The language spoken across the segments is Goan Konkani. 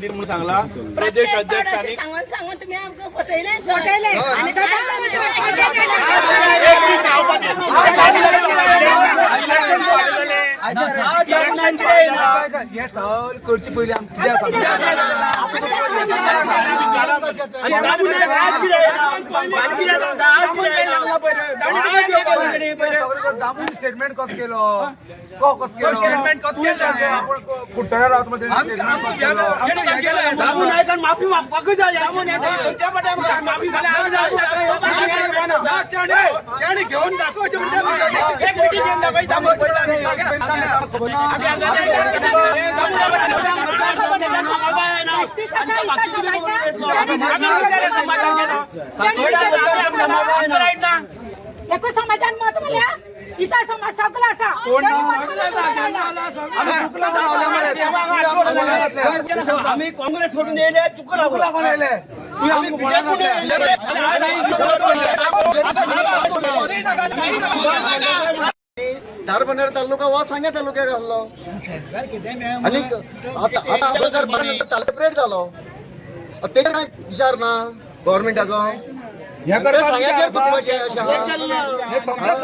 म्हणून सांगला प्रदेश अध्यक्षांनी सांगून सांगून तुम्ही आमकां फटयलें फटयलें आनी हे सगळं करचे पयलीं आमकां कितें आसा दामून स्टेटमेंट कसो केलो, तो कसो केलो, स्टेटमेंट कसो केलो? आपण कुडचड्यार रावता मग तेणें statement कसो केलो? माफी मागपाकूच जाय. त्याने घेऊन दाखवायचे म्हणजे एक मिटिंग घेऊन दाखवायची. एकूच समाजान मत म्हणल्या इतर समाज सगळो आसा. तरी मत म्हणल्या. आम्ही काँग्रेस सोडून येयले, तुका लागून येयले. तूं आमकां कोणाक लागले? धारबंदर तालुका हो सांग्या तालुक्याक आसलो आनी आतां आतां 2012 सेपरेट जालो. तेजेर कांय विचार ना गव्हर्मेंटाचो. हे करपाक सांग्याचेर चुकपाचें अशें आहा. हे समजत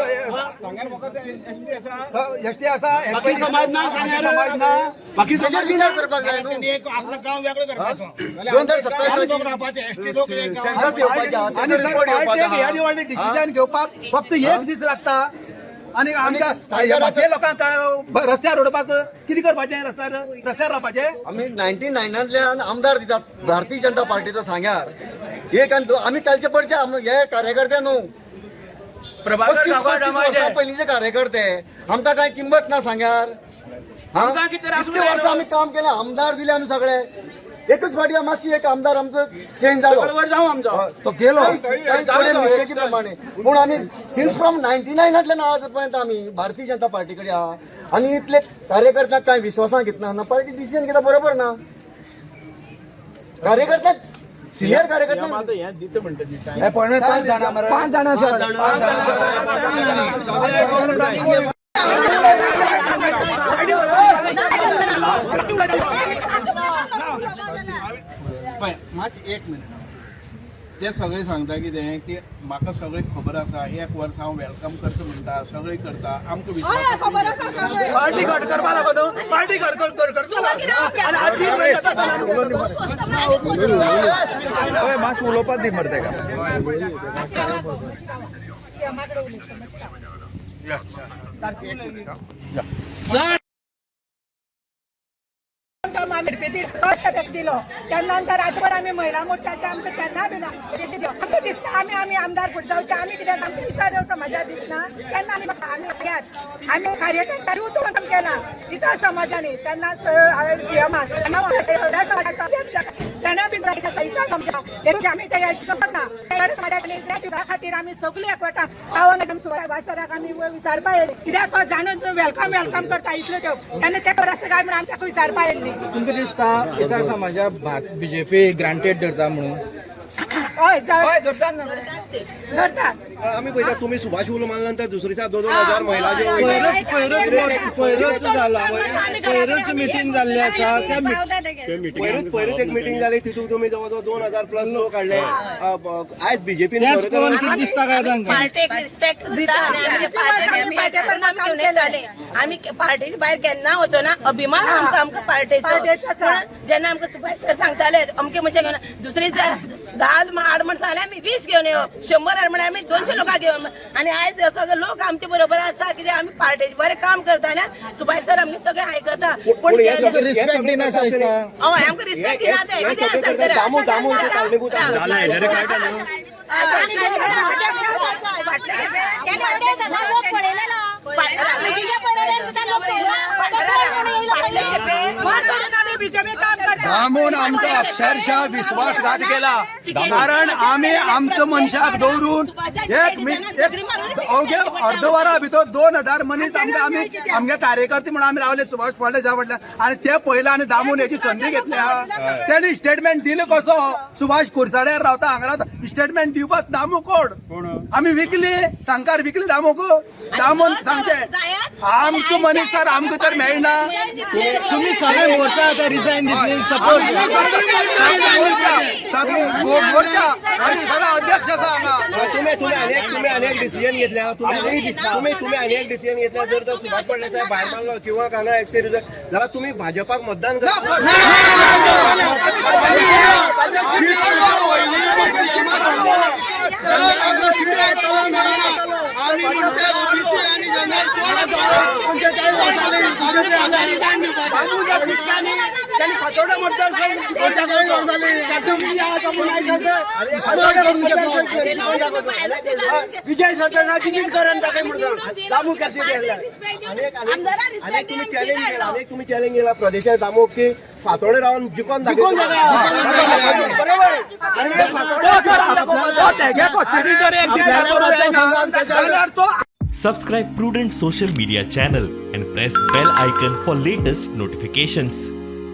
एसटी आसा, बाकी समाज ना सांग्यार. समाज ना. बाकी तेजेर विचार करपाक जाय न्हू. आपलं गांव वेगळं करपाचो. 2027 सेन्सस येवपाचें आहा, आनी तेजो सर रिपोर्ट येवपाचो पार्टेक आहा. ह्या दिवाळी डिसिजन घेवपाक फक्त एक दीस लागता आनी आमच्या बाकी लोकांक रस्त्यार उडोवपाक कितें करपाचें? रस्त्यार रस्त्यार रावपाचें. आमी 99 नातल्यान आमदार दिता भारतीय जनता पार्टीचो सांग्यार एक आनी आमी तांचे पडचे हे कार्यकर्ते न्हू, प्रभाकर 35 वर्सां पयलींचे कार्यकर्ते. आमकां कांय किंमत ना सांग्यार. हा? इतले वर्सां आमी काम केलें, आमदार दिले आमी सगळे. एकच फावटी मातशी एक आमदार आमचो चेंज जालो. जावं आमचो. तो गेलो काही थोडे मिस्टेकी प्रमाणे. पूण आमी सिन्स फ्रॉम 99 नातल्यान आज पर्यंत आमी भारतीय जनता पार्टी कडेन आहा आनी इतले कार्यकर्त्यांक कांय विश्वासान घेतना ना. पार्टी डिसिजन घेता बरोबर ना. कार्यकर्त्यांक, सिनियर कार्यकर्त्यांक हे दिता म्हणटा. अपॉइंटमेंट पांच जाणां मरे, पांच जाणां सर. पळय मातशें एक मिनट. ते सगळे सांगता कितें की म्हाका सगळें खबर आसा. एक वर्स हांव welcome करता म्हणटा, सगळें करता. आमकां हय, विश्वास खबर आसा सगळें. पार्टी घट करपा लागो, पार्टी घट कर करतो. आणि आज तीन महिने मातशें उलोवपाक दी मरे तेका. तो दिलो त्यानंतर रातभर आमी महिला मोर्चाचे आमकां केन्ना बी ना आमकां दिसना. आमी आमी आमदार फुडें जावचे, आमी कित्याक आमकां इतर समाजात दिसना तेन्ना आमी आमी सगळ्यात आमी कार्यकर्ता काम केला इतर समाजांनी. तेन्ना सीएमान समाजाचो अध्यक्ष तेणें बी इतर समाजा आमी ते समजना समाजाच्या खातीर आमी सगळी एकवटान पावन सुभाष सराक आमी विचारपा येयली. कित्याक तो जाणून welcome welcome करता इतलें त्यो तेन्ना तें खबर आसा काय म्हणून आमी ताका विचारपा येयल्ली. तुमकां दिसता इतर समाजा बीजेपी ग्रांटेड धरता म्हणून? हय, धरतात. आमी पळयता, तुमी सुभाष उलो मारल्या नंतर दुसरे दिसा 2-2 हजार महिला ज्यो पयरच पयरच पयरच जाला, पयरच मिटींग जाल्ली आसा त्या पयरूच पयरूच एक मिटींग जाली, तितून तुमी जवळ जवळ 2000 प्लस लोक हाडले. आयज बीजेपीन तेच पळोवन कितें दिसता काय तांकां? पार्टेक रिस्पेक्ट दिता आनी आमी पार्टेक परिणाम घेवन येताले. आमी पार्टेच्या भायर केन्ना वचना. अभिमान आमकां आमकां पार्टेचो. पार्टेचो आसा. पूण जेन्ना आमकां सुभाष सर सांगताले अमके मनशां घेवन, दुसरे 10 हाड म्हण सांगले, आमी 20 घेवन येवप, 100 हाड म्हण आमी 200 लोकां घेवन. आनी आयज सगळे लोक आमचे बरोबर आसा. कित्याक आमी पार्टेचे बरें काम करता. सुभाष सर आमगे सगळें आयकता. पूण पूण हे सगळें रिस्पेक्ट दिना दिसता. हय, आमकां रिस्पेक्ट दिना ते. कितें सांगतले? दामू दामू कारणीभूत आसा. बीजेपी काम करता. दामून आमचो अक्षरशः विश्वासघात केला, कारण आमी आमचो मनशाक दवरून एक एक अवघे अर्द वरा भितर 2000 मनीस आमकां, आमी आमगे कार्यकर्ते म्हणून आमी रावले सुभाष फळदेशा फाटल्यान आनी ते पयले आनी दामून हेची संदी घेतल्या. तेणी स्टेटमेंट दिले कसो सुभाष कुरसाड्यार रावता, हांगा रावता, स्टेटमेंट दिवपाक दामू कोण? आमी विकली सांकार, विकली दामूक. दामून सांगचे आमकां मनीस तर आमकां तर मेळना. तुम्ही सगळे मोर्चा आता रिझाईन दितली सपोज. सगळे मोर्चा आणि सगळा अध्यक्ष आसा हांगा. तुम्ही तुम्ही अनेक तुम्ही अनेक डिसिजन घेतल्या, तुम्ही तुम्ही तुम्ही अनेक डिसिजन घेतल्या. जर तर सुभाष फळदेसाय भायर मारलो किंवा हांगा एसटी जाल्यार तुम्ही भाजपाक मतदान करता? विजय तिकीट करून अनेक तुम्ही चॅलेंज केला, अनेक तुम्ही चॅलेंज केला प्रदेशात दामूक की फातोडे रावन जिकोन तो तेगे कस्टडी जर एक दीस जाल्यार तो Subscribe Prudent Social Media channel and press bell icon for latest notifications.